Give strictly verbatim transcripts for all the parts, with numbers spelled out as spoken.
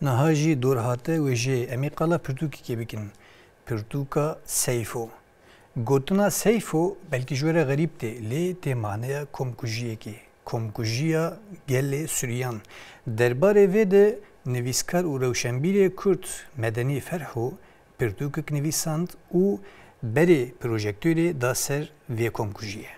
Niha jî dor hate wêjeyê, em ê qala pirtûkekê bikin. Pirtûka Seyfo. Gotina Seyfo belkî ji we re xerîb tê, lê tê maneya komkujiyekê, komkujiya gelê Suryan. Derbarê vê de nivîskar û rewşenbîrê Kurd Medenî Ferho pirtûkek nivîsand û berê projektorê da ser vê komkujiyê.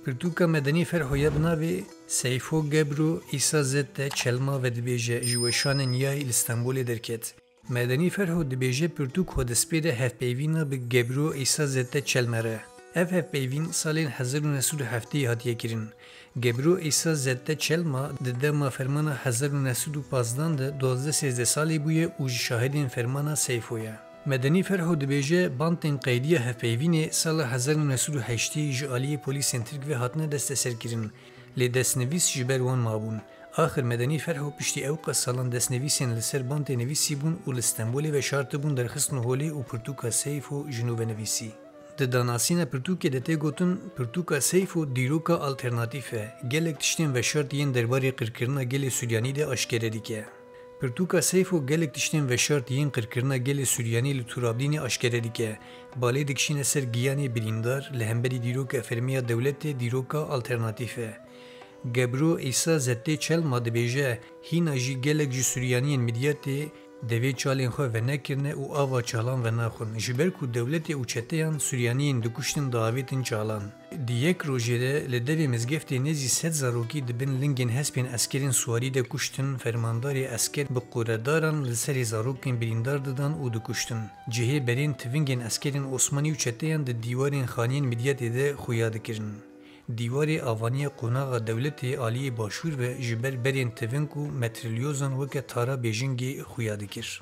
Pirtûka Medenî Ferho ya bi navê Seyfo Gebro Îsa Zette Çelma ve dibêje, ji weşanên yayî li Stenbolê derket. Medenî Ferho dibêje pirtûk xwe destpê de hevpeyvîna bi Gebro Îsa Zette Çelme re. Ev hevpeyvîn salên hezar û neh sed û heftê hatiye kirin. Gebro Îsa Zette Çelma di dema fermana hezar û neh sed û pazdan de duwazdeh sêzdeh salî bûye û ji şahidên fermana Seyfo ye. Medenî Ferho dibêje, bantên qeydiya hevpeyvînê sala hezar û neh sed û heştê ji aliyê polîsên Tirk ve hatine desteserkirin, lê destnivîs ji ber wan mabûn. Axir Medenî Ferho piştî ew qas salan destnivîsên li ser bantê nivîsîbûn û li Stenbolê veşartibûn derxistin holê û pirtûka Seyfo ji nû venivîsî. Di danasîna pirtûkê de tê gotin, pirtûka Seyfo dîroka alternatîf e, gelek tiştên veşart yên derbarê qirkirina gelê Suryanî de aşkere dike. Pirtûka Seyfo gelek tiştên veşart yên qirkirina gelê Suryanî li Turabdînê aşkere dike. Balê dikişîne ser giyanê birîndar, li hemberî dîroka fermî ya dewletê dîroka alternatîf e. Gebro Îsa Zettê Çelma dibêje, hîna jî gelek ji Suryaniyên Midyatê devê çalên xwe venekirine û ava çalan venaxwin, ji ber ku dewletê û çeteyan Suryaniyên dikuştin diavêtin çalan. Di yek rojê de li devê mizgeftê nêzî sed zarokî di bin lingên hespên eskerên siwarî de kuştin, fermandarê esker bi quredaran li serê zarokên birîndar didan û dikuştin. Cihê berên tivingên eskerên Osmanî û çeteyan di dîwarên xaniyên Midyatê de xuya dikirin. Dîwarê avaniya qonaxa dewletê aliyê başûr ve ji ber berên tiving û metrîlyozan weke tara bêjingê xuya dikir.